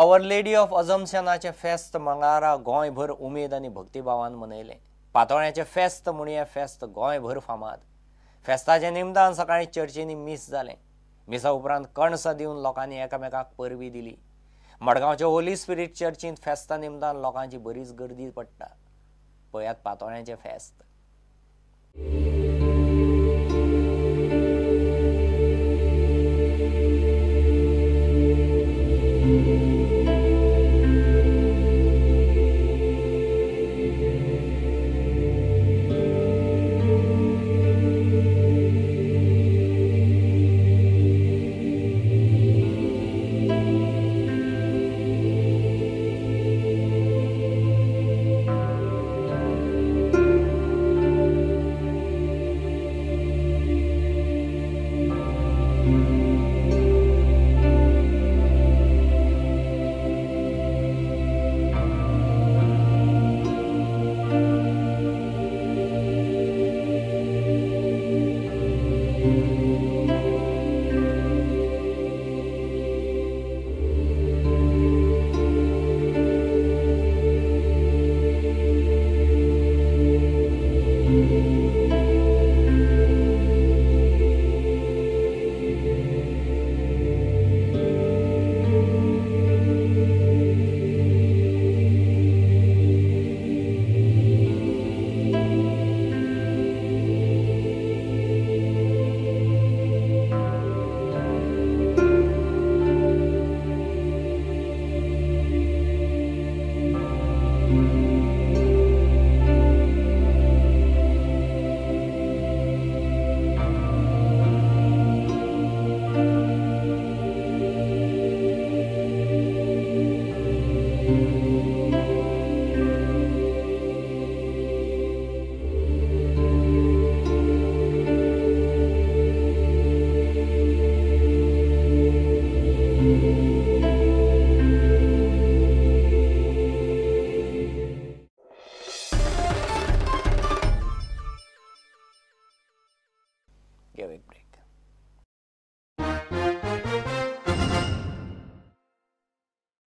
Our lady of अजम्पशनाचें फेस्त मंगळारा गोंयभर उमेद आनी भक्तिभावान मनयलें. पातोळ्याचें फेस्त म्हूण हें फेस्त गोंयभर फामाद. फेस्ताच्या निमतान सकाळीं चर्चींनी मीस जालें. मिसा उपरांत कणसां दिवन लोकांनी एकामेकाक परबी दिली. मडगांवच्या होली स्पिरीट चर्चींत फेस्ता निमतान लोकांची बरीच गर्दी पडटा. पळयात पातोळ्याचें फेस्त. Give a break.